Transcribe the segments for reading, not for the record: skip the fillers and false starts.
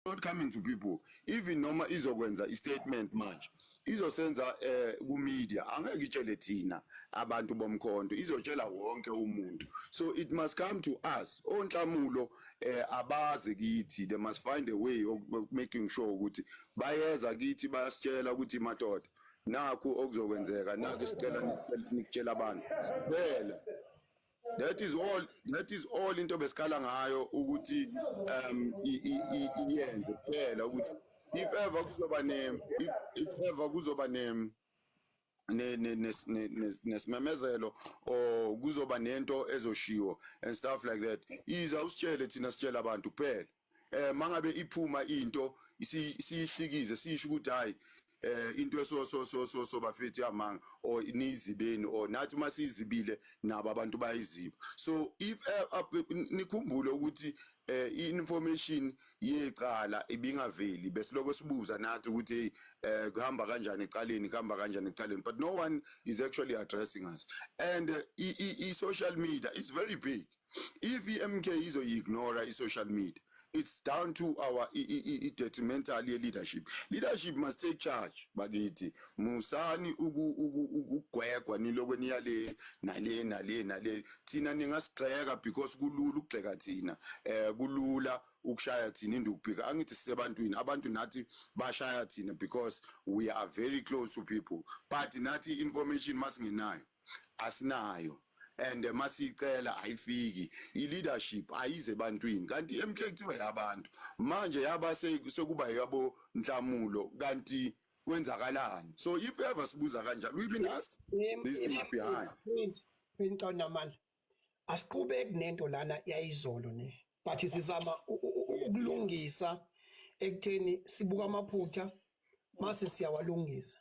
not coming to people. Even noma izokwenza i-statement manje, izosenza ku-media, angeke itshele thina abantu bomkhonto, izotshela wonke umuntu. So it must come to us. Onhlamulo abaze kithi. They must find a way of making sure ukuthi bayeza kithi, bayasitshela ukuthi, "Madoda, nakhu okuzokwenzeka, nakhu sicela nikutshela abantu phela." That is all, that is all into besikhala ngayo ukuthi iyenze kuphela, ukuthi if ever kuzoba ne ne ne nesimemezelo or kuzoba nento ezoshiwo and stuff like that, iza usitshele thina, sitshela abantu kuphela. Mangabe iphuma into, siyihlikize, sisho ukuthi, "Hayi, into eso so so so so bafethu, yamanga," or nizibeni, or nathi masizibile nabo abantu bayiziba. So if nikhumbule ukuthi i-information yecala ibingaveli, besiloko sibuza nathi ukuthi, "Hey, kuhamba kanjani ecaleni, kuhamba kanjani ecaleni?" But no one is actually addressing us, and i-social media is very big. If i-MK izoyi-ignore i-social media, it's down to our detrimental leadership. Leadership must take charge, bakithi. Musani ukugwegwa, nilokwe niyale nale nale nale. Thina ningasigxeka because kulula ukugxeka thina, kulula ukushaya thina induku. Angithi sisebantwini, abantu nathi bashaya thina because we are very close to people, but nathi information masingenayo, asinayo, and masicela ayifiki. I-leadership ayize ebantwini, kanti i-MK kuthiwa yabantu, manje yaba sekuba yabo Nhlamulo, kanti kwenzakalani? So if ever sibuza kanjalo, we've been asked these things behind. Prince, Prince onamandla, asiqhubeki nento lana yayizolo ne, but sizama ukulungisa ekutheni sibuka amaphutha mase siyawalungisa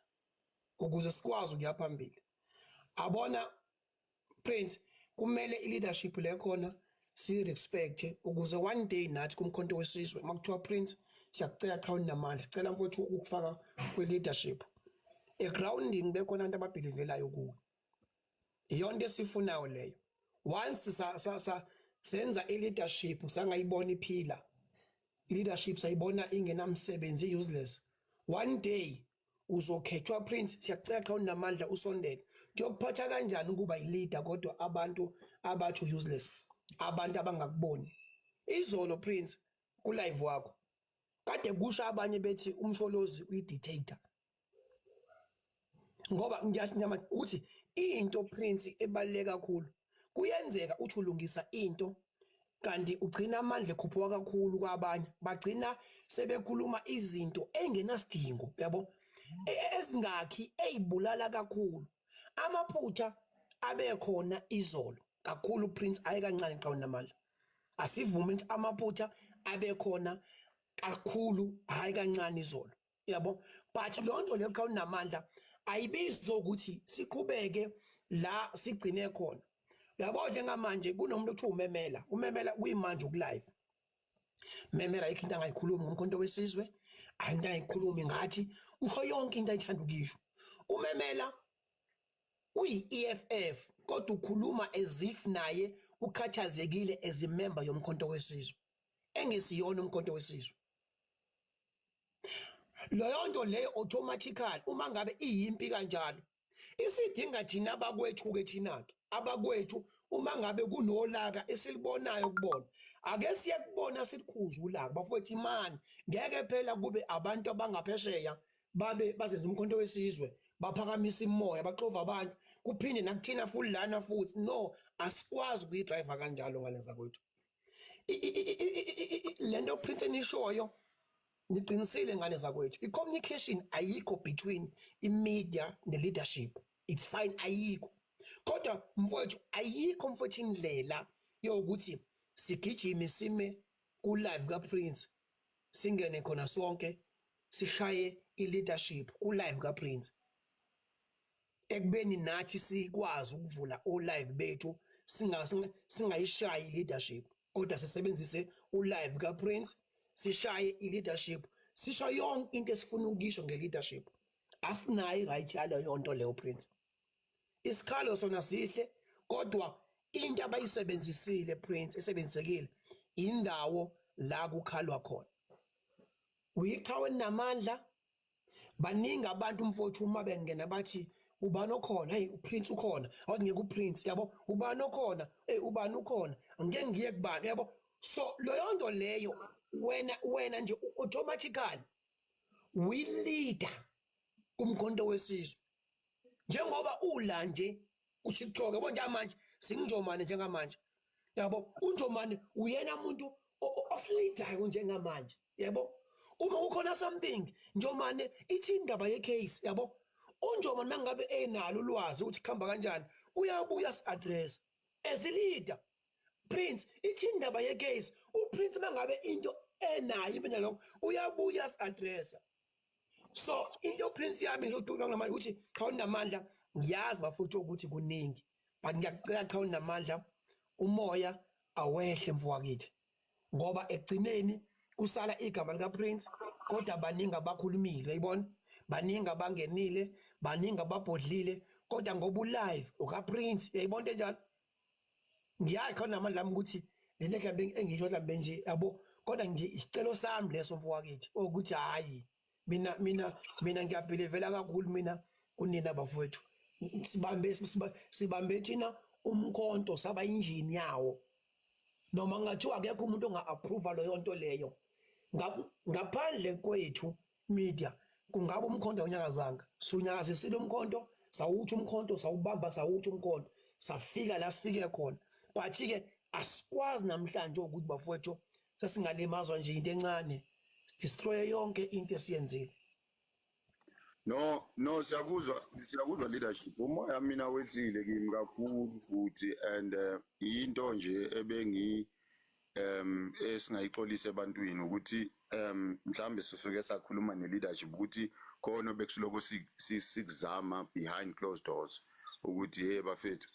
ukuze sikwazi ukuya phambili. Abona Prince, kumele i-leadership le khona si-respect ukuze one day nathi kumkhonto wesizwe makuthiwa, "Prince, siyakucela, cha, unamandla, sicela mfowethu ukufaka kwi-leadership egroundini," bekhona abantu ababhilivelayo kuwe. Iyona into esifunayo leyo. Once sa, sa, sa senza i-leadership, sangayibona iphila i-leadership, sayibona ingenamsebenzi, useless, one day uzokhethwa, "Prince, siyakucela, cha, unamandla, usondele." Kuyokuphatha kanjani ukuba i-leader kodwa abantu abathi useless, abantu abangakuboni? Izolo, Prince, ku live wakho kade kusho abanye bethi uMsholozi uyi-dictator, ngoba ngiyanyama ukuthi into, Prince, ebaluleke kakhulu, kuyenzeka uthi ulungisa into kanti ugcina amandla ekhuphuka kakhulu kwabanye, bagcina sebekhuluma izinto engenasidingo, yabo, ezingakhi, eyibulala kakhulu. Amaphutha abekhona izolo kakhulu, Prince, ayi kancane, qawuna namandla. Asivume ukuthi amaphutha abekhona kakhulu, hayi kancane izolo, yabo, but lonto leyo, xa unamandla, ayibizwa ukuthi siqhubeke la sigcine khona, yabo. Njengamanje kunomuntu okuthiwa umemela, umemela kuyimanje ukulive memela, ayikho into angayikhulumi ngomkhonto wesizwe, ayikho into angayikhulumi ngathi, usho yonke into ayithanda ukuyisho. Umemela uyi-EFF, kodwa ukhuluma as if naye ukhathazekile as a member yomkhonto wesizwe, engesiyona umkhonto wesizwe. Leyo nto leyo automatically, uma ngabe iyimpi kanjalo, isidinga thina abakwethu ke, thina ke abakwethu, uma ngabe kunolaka esilibonayo kubona, ake siye kubona, silikhuze ulaka, bafowethu. Imani, ngeke phela kube abantu abangaphesheya babe bazenza umkhonto wesizwe, baphakamisa imoya, baxova abantu, kuphinde nakuthina futhi lana futhi. No, asikwazi ukuyidrive kanjalo ngaleza kwethu. Lento, Prince, enishoyo, ngiqinisile ngane zakwethu, i-communication ayikho between i-media ne-leadership. It's fine, ayikho, kodwa mfowethu, ayikho mfowethu indlela yokuthi sigijime sime ku-live kaPrince, singene khona sonke, sishaye i-leadership ku-live kaPrince, ekubeni nathi sikwazi ukuvula o-live bethu, singayishayi i-leadership, kodwa sisebenzise u-live kaPrince, sishaye i-leadership, sisho yonke into esifuna ukuyisho nge-leadership. Asinayo i-right yaleyo nto leyo, Prince. Isikhalo sona sihle, kodwa into abayisebenzisile, Prince, esebenzisekile indawo la kukhalwa khona. Uyiqhawe namandla. Baningi abantu, mfowethu, uma bengena bathi, "Ubani okhona? Hey, uPrince ukhona." Awathi ngeke uPrince, yabo, ubani okhona? Hey, ubani ukhona? Angeke ngiye kubani, yabo. So leyo nto leyo, wena nje automatically we leader kuMkhonto weSizwe, njengoba ula nje uTikTok, yabo. Njengamanje singuNjomane njengamanje, yabo. UNjomane uyena umuntu osileadayo njengamanje, yabo. Uma kukhona something, Njomane, ithi indaba yecase, yabo, uNjomane mangabe enalo ulwazi ukuthi kuhamba kanjani, uyabuya si-address as a leader. Prince, ithi indaba yecase, uPrince mangabe into enayo impela lokho, uyabuya si-address. So into, Prince yami, ngizoduma ngamanje ukuthi cha, unamandla. Ngiyazi, bafuthu, ukuthi kuningi, but ngiyakucela, cha, unamandla, umoya awehle, mfowethu, ngoba ekugcineni kusala igama lika Prince. Kodwa baningi abakhulumile, uyayibona, baningi abangenile, baningi ababhodlile, kodwa ngoba ulive uka Prince, uyayibona into enjalo. Ngiyazi khona namandla ami ukuthi le nto mhlawumbe engisho mhlawumbe nje, yabo, kodwa nje isicelo sami leso, mfowethu, ukuthi hayi, mina ngiyabelievela kakhulu mina kunina, bafowethu. Sibambe thina umkhonto, saba injini yawo, noma ngathiwa akekho umuntu onga-approva leyo nto leyo ngaphandle kwethu media. Kungabe umkhonto awunyakazanga, sunyakazisile umkhonto, sawuthi umkhonto sawubamba, sawuthi umkhonto safika la sifike khona. But-ke asikwazi namhlanje ukuthi, bafowethu, sesingalimazwa nje into encane, destroye yonke into esiyenzile. No, siyakuzwa, siyakuzwa, leadership. Umoya mina wehlile kimi kakhulu futhi, and into nje ebengi esingayixolisa ebantwini ukuthi mhlambe sisuke sakhuluma ne-leadership ukuthi khona bekusiloko sikuzama behind closed doors ukuthi, hey bafethu,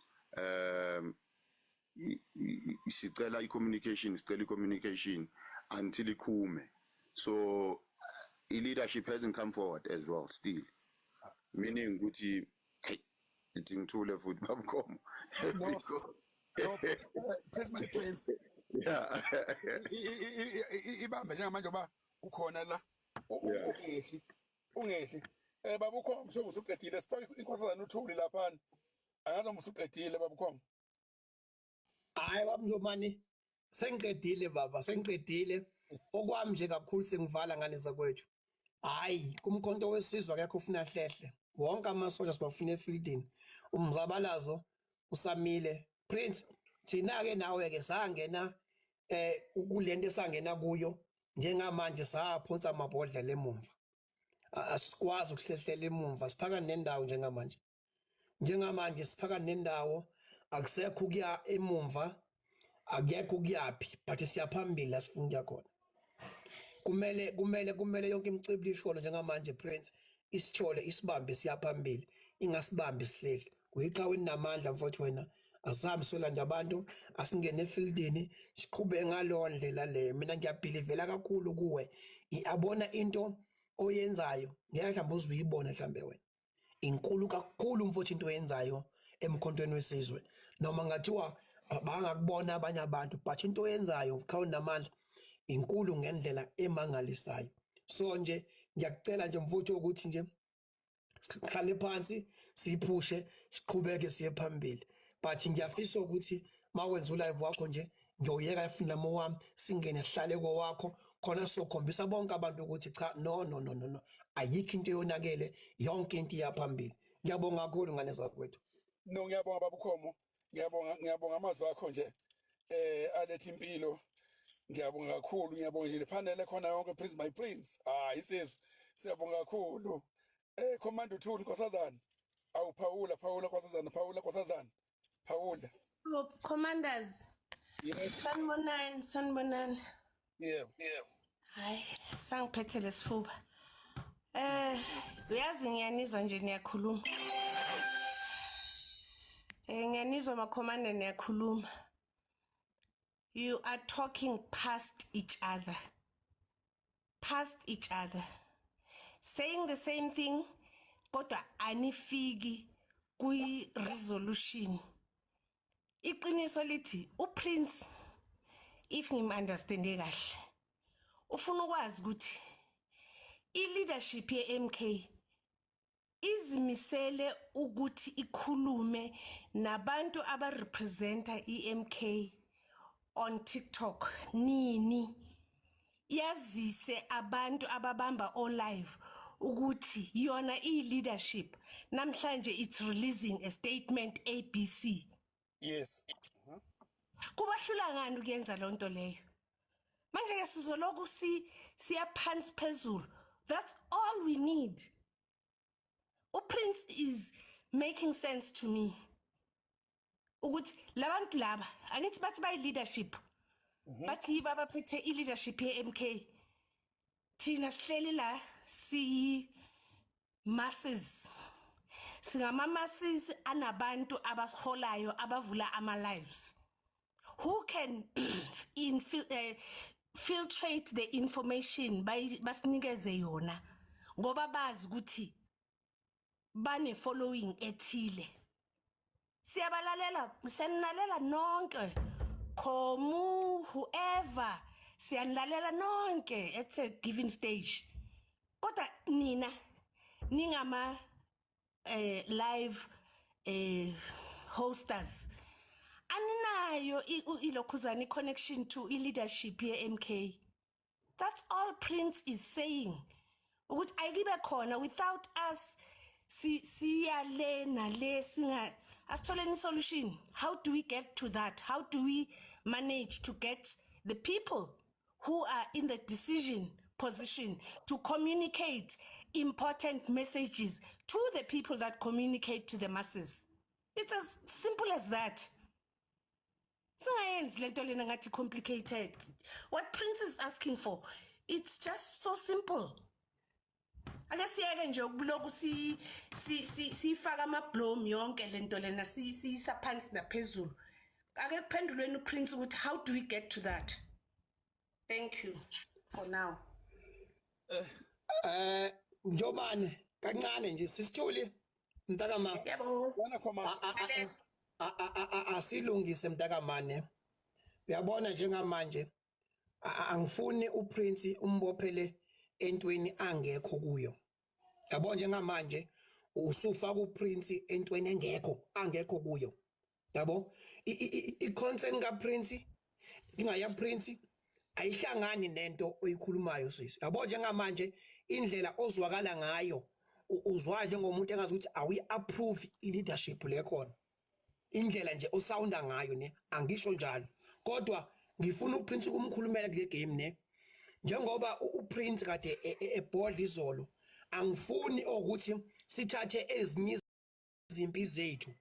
sicela i-communication, sicela i-communication until ikhume. So i-leadership hasn't come forward as well still, meaning ukuthi, hey, ithi ngithule futhi, babukhomo. No, no, Prince, my prince. Ibambe njengamanje ngoba ukhona la. Ungehli. Ungehli. Baba ukhona, so usuqedile. Sifake inkosazana uThuli laphana. Angazi noma usuqedile, baba ukhona. Hayi, baba Njomane, sengiqedile, baba, sengiqedile. Okwami nje kakhulu sengivala ngane zakwethu. Hayi, kuMkhonto weSizwe akekho ufuna hlehle. Wonke amasoja sibafuna efieldini. Umzabalazo usamile. Prince, thina ke nawe ke sangena kulento esangena kuyo njengamanje, saphonsa amabhodlela emumva. Asikwazi ukuhlehlela emumva, siphakathi nendawo njengamanje. Njengamanje siphakathi nendawo, akusekho ukuya emumva, akekho ukuyaphi, but siyaphambili la sifuna ukuya khona. Kumele yonke imicibilisholo njengamanje, Prince, isithole, isibambe, siyaphambili, ingasibambi sihlehli. Uyiqhawe namandla, mfowethu wena. Asihambe solanda abantu, asingene efieldini, siqhube ngalowo ndlela leyo. Mina ngiyabelievela kakhulu kuwe, abona into oyenzayo, ngeke mhlawumbe uze uyibone mhlawumbe wena. Inkulu kakhulu, mfowethu, into oyenzayo emkhontweni wesizwe, noma ngathiwa bangakubona abanye abantu, but into oyenzayo, qhawe namandla, inkulu ngendlela emangalisayo. So nje ngiyakucela nje, mfowethu, ukuthi nje sihlale phansi, siyiphushe, siqhubeke siye phambili. But ngiyafisa ukuthi mawenza ulive wakho nje, ngiyoyeka efuna wami, singene, sihlale kowakho khona, sokhombisa bonke abantu ukuthi cha, no, no, no, no, no, ayikho into eyonakele, yonke into iyaphambili. Ngiyabonga kakhulu, ngane zakwethu. No, ngiyabonga, baba uKhomo. Ngiyabonga, ngiyabonga amazwi akho nje. Aletha impilo. Ngiyabonga kakhulu, ngiyabonga nje lephanele khona yonke, Prince, my prince. Ah, insizwa. Siyabonga kakhulu. Commander Uthuli, nkosazana. Awu, phawula, phawula, nkosazana, phawula, nkosazana. Phawula. Oh, Commanders, Yes. sanibonani, sanibonani. Yebo. Yebo. Hayi, sangiphethe lesifuba. Uyazi ngiyanizwa nje niyakhuluma. Ngiyanizwa makhomanda niyakhuluma. You are talking past each other. Past each other. Saying the same thing, kodwa anifiki kwi resolution. Iqiniso lithi uPrince, if ngim-understande kahle, ufuna ukwazi ukuthi I-leadership ye-MK izimisele ukuthi ikhulume nabantu abarepresenta i-MK on TikTok nini, yazise abantu ababamba o live ukuthi yona i-leadership namhlanje it's releasing a statement ABC. Kubahlula ngani ukuyenza lonto leyo? Manje ke sizoloku si siya phansi phezulu. That's all we need. UPrince is making sense to me ukuthi labantu laba, angithi bathi bayi leadership, bathi yibo abaphethe i-leadership ye-MK. Thina sihleli la siyi masses, singama masses anabantu abasiholayo abavula ama lives who can filtrate the information, basinikeze yona ngoba bazi ukuthi bane following ethile. Siyabalalela, siyanilalela nonke, Khomu, whoever, siyanilalela nonke at a given stage, kodwa nina ningama live hosters aninayo ilokhuzana i-connection to i-leadership ye-MK. That's all Prince is saying, ukuthi ayikibe khona without us si siya le nale, singa asitholeni solution. How do we get to that? How do we manage to get the people who are in the decision position to communicate important messages to the people that communicate to the masses? It's as simple as that. Singayenzi lento lena ngathi complicated. What Prince is asking for, it's just so simple. Ake siyeke nje ukuloku si si si sifaka amabloom yonke lento lena, siyisa phansi naphezulu. Ake kuphendulweni uPrince ukuthi how do we get to that? Thank you for now. Njobane kancane nje, sisithuli mntakama. Yebo. Wena khoma. Asilungise mntakamane. Uyabona njengamanje angifuni uPrince umbophele entweni angekho kuyo. Yabo, njengamanje usufaka uPrince entweni engekho kuyo. Yabo, i-concern kaPrince ingaya Prince ayihlangani nento oyikhulumayo, sisi. Yabo, njengamanje indlela ozwakala ngayo, uzwa njengomuntu engazi ukuthi awi approve i-leadership le khona, indlela nje osounda ngayo ne. Angisho njalo, kodwa ngifuna uPrince ukumkhulumela kule game ne, njengoba uPrince kade ebhodla izolo. Angifuni ukuthi sithathe ezinye izimpi zethu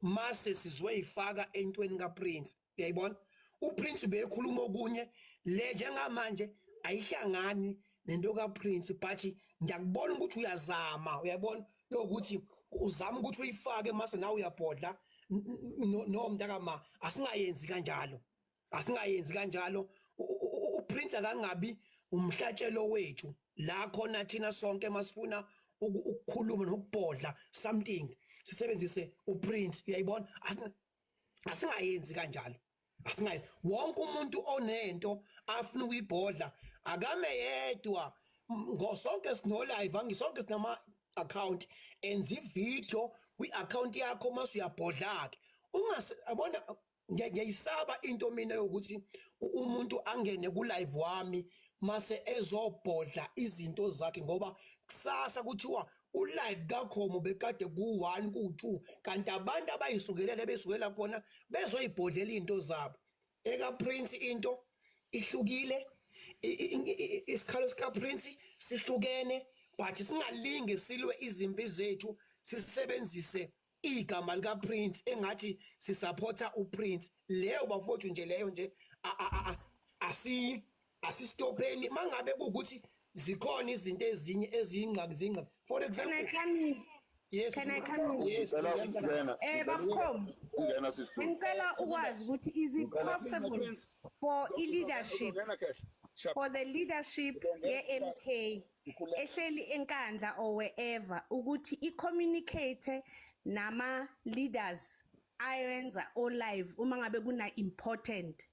mase sizoyifaka entweni kaPrince. Uyayibona, uPrince bekhuluma okunye, le njengamanje ayihlangani nento kaPrince, but ngiyakubona ukuthi uyazama. Uyabona yokuthi uzama ukuthi uyifake mase nawe uyabhodla. No mntakama, asingayenzi kanjalo, asingayenzi kanjalo. UPrince akangabi umhlatshelo wethu la khona thina sonke masifuna ukukhuluma nokubhodla something sisebenzise uPrince. Uyayibona, asingayenzi kanjalo, asingayi. Wonke umuntu onento afuna ukuyibhodla akame yedwa. Ngosonke sino live, angisonke sinama account, enza ivideo kwi account yakho mase uyabhodla ke. Ungase yabona, ngiyayisaba into mina yokuthi umuntu angene ku live wami mase ezobhodla izinto zakhe, ngoba kusasa kuthiwa ulive kaKhomo bekade ku1 ku2, kanti abantu abayisukelele besukela khona bezoyibhodlela izinto zabo. Eka Prince into ihlukile, isikhalo sika Prince sihlukene, but singalinge silwe izimpi zethu sisebenzise igama lika Prince engathi sisupporta uPrince. Leyo bafowethu nje, leyo nje asistopeni mangabe kuukuthi zikhona izinto ezinye ezingxaki zingxaki, for Can I example. come in? Yes. Can I come in? Yes. Ngicela ukungena. Babkhom. Ungena, sisithuli. Ngicela ukwazi ukuthi is it possible for i-leadership Uzongena kahle. Sharp. for the leadership ye-MK ehleli eNkandla or wherever ukuthi i-communicate nama leaders ayenza o live uma ngabe kuna important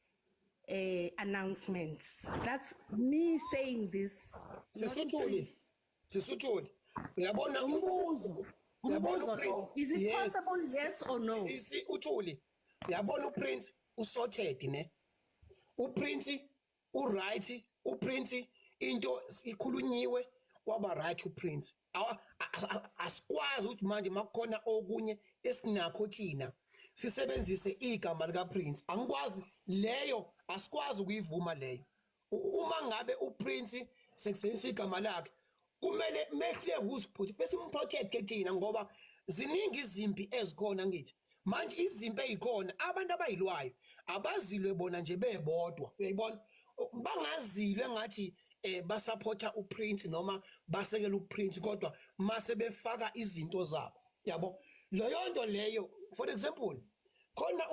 announcements? That's me saying this, not Sisithuli. Sisuthuli, uyabona Umbuzo. Uyabona Umbuzo uPrince? lo. Is it Yes. possible, yes or no? Sisi uThuli, uyabona uPrince usorted ne. uPrince uright, uPrince into ikhulunyiwe kwaba right uPrince. Asikwazi ukuthi manje makukhona okunye esinakho thina sisebenzise igama lika Prince. Angikwazi leyo, asikwazi ukuyivuma leyo. Uma ngabe uPrince sekusebenzisa igama lakhe kumele mehluleke ukuziphutha bese improtect thina, ngoba ziningi izimpi ezikhona. Ngithi manje izimpi ezikhona abantu abayilwayo abazilwe bona nje bebodwa, uyayibona, bangazilwe ngathi basupporta uPrince noma basekela uPrince, kodwa mase befaka izinto zabo, yabo, leyo nto leyo. For example, khona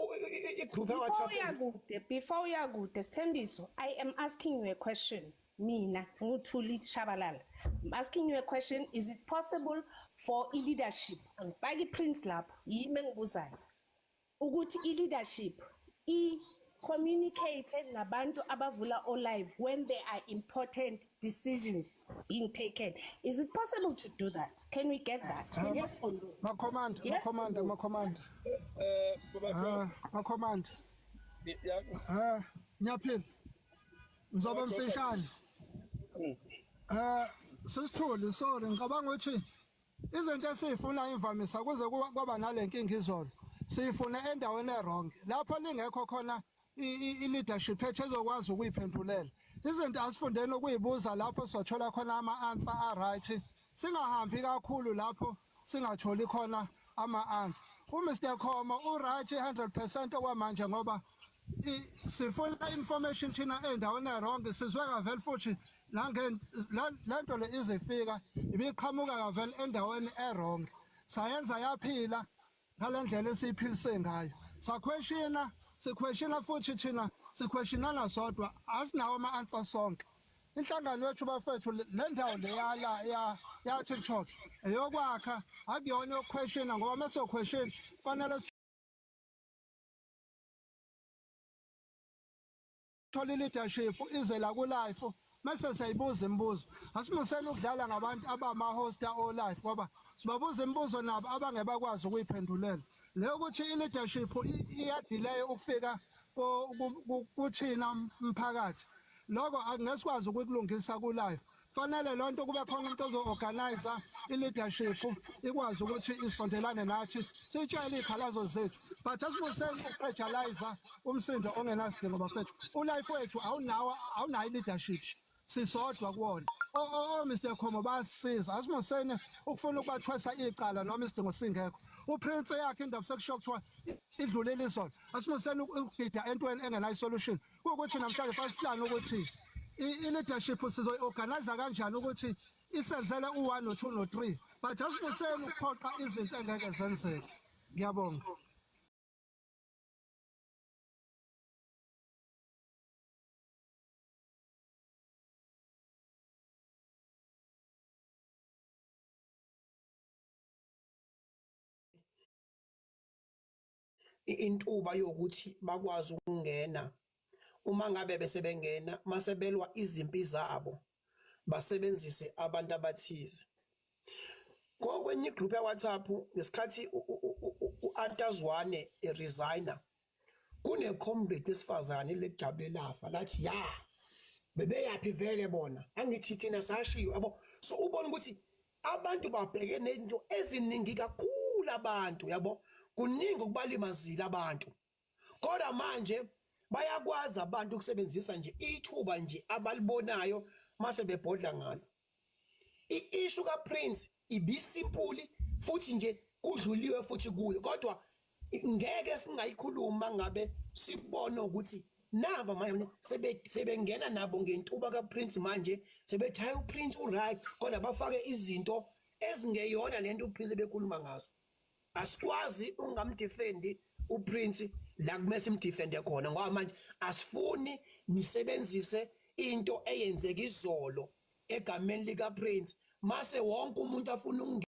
igroup Before yaWhatsApp. uyakude, before uyakude, Sithembiso, I am asking you a question. Mina, nguThuli Shabalala. I'm asking you a question. Is it possible for i-leadership, angifaki i-Prince lapho, yimi engibuzayo, ukuthi i-leadership i-communicate nabantu abavula o-live when there are important decisions being taken? Is it possible to do that? Can we get that? Yes or no? Makhomanda, Yes or makhomanda, no? makhomanda. Baba Joe, Makhomanda. Ya. Ngiyaphila. Ngizoba Baba Joe, mfishane. Sisithuli, sorry, ngicabanga ukuthi izinto esiyifuna imvamisa kuze kwaba nalenkinga izolo. Siyifuna endaweni ewrong. Lapho lingekho khona i-leadership ethu ezokwazi ukuyiphendulela. Izinto asifundeni ukuyibuza lapho sothola khona ama-answer a-right. Singahambi kakhulu lapho singatholi khona ama-answer. UMr Khomo u-right 100% okwamanje, ngoba sifuna information thina endaweni ewrong. Sizwe kavele futhi nange lento le izifika ibiqhamuka kavele endaweni ewrong, sayenza yaphila ngalendlela esiyiphilise ngayo. Saquestiona, siquestiona futhi thina siquestionana sodwa, asinawo ama-answer sonke. Inhlangano yethu bafethu, le ndawo leya ya TikTok eyokwakha, akuyona yokuquestiona, ngoba mase question fanele sithole leadership ize la ku live mase siyayibuza imibuzo. Asimuseni ukudlala ngabantu abama-hosta o-live, ngoba sibabuza imibuzo nabo abangeke bakwazi ukuyiphendulela. Leyo ukuthi i-leadership iyadelay ukufika kuthina mphakathi, lokho angesikwazi ukukulungisa ku-live. Fanele loo nto kube khona umuntu ozo-organize i-leadership ikwazi ukuthi isondelane nathi, sitshele iy'khalazo zethu, but asimuseni ukupressurize umsindo ongenasidingo bafethu. Ulife wethu awunawo, awunayo i-leadership, sisodwa kuwona. O Mr Khomo bayasisiza, asimuseni ukufuna ukubathwesa icala noma isidingo singekho. UPrince yakhe indaba sekusho kuthiwa idlulile izolo. Asimuseni ukugida entweni engenayo solution. Kuwukuthi namhlanje fanele siplan ukuthi i-leadership sizoyi-organize kanjani ukuthi isenzele u-1 no-2 no-3, but asimuseni ukuphoqa izinto engeke zenzeke. Ngiyabonga. Intuba yokuthi bakwazi ukungena, uma ngabe bese bengena mase belwa izimpi zabo basebenzise abantu abathize. Kokwenye igroup ya WhatsApp ngesikhathi uAntazwane eresigner, kune comrade esifazane lekujabule lafa lathi ya bebeyaphi vele bona, angithi thina sashiwe, yabo. So ubona ukuthi abantu babheke nezinto eziningi kakhulu abantu, yabo, kuningi okubalimazile abantu, kodwa manje bayakwazi abantu ukusebenzisa nje ithuba nje abalibonayo mase bebhodla ngalo. I-issue kaPrince ibisimple futhi nje kudluliwe futhi kuyo, kodwa ngeke singayikhuluma ngabe sibona ukuthi naba manje sebengena nabo ngentuba kaPrince, manje sebethi hayi uPrince uright, kodwa bafake izinto ezingeyona lento uPrince bekhuluma ngazo. Asikwazi ungamdefendi uPrince la kumele simdefende khona, ngoba manje asifuni nisebenzise into eyenzeka izolo egameni lika Prince mase wonke umuntu afuna ukungena.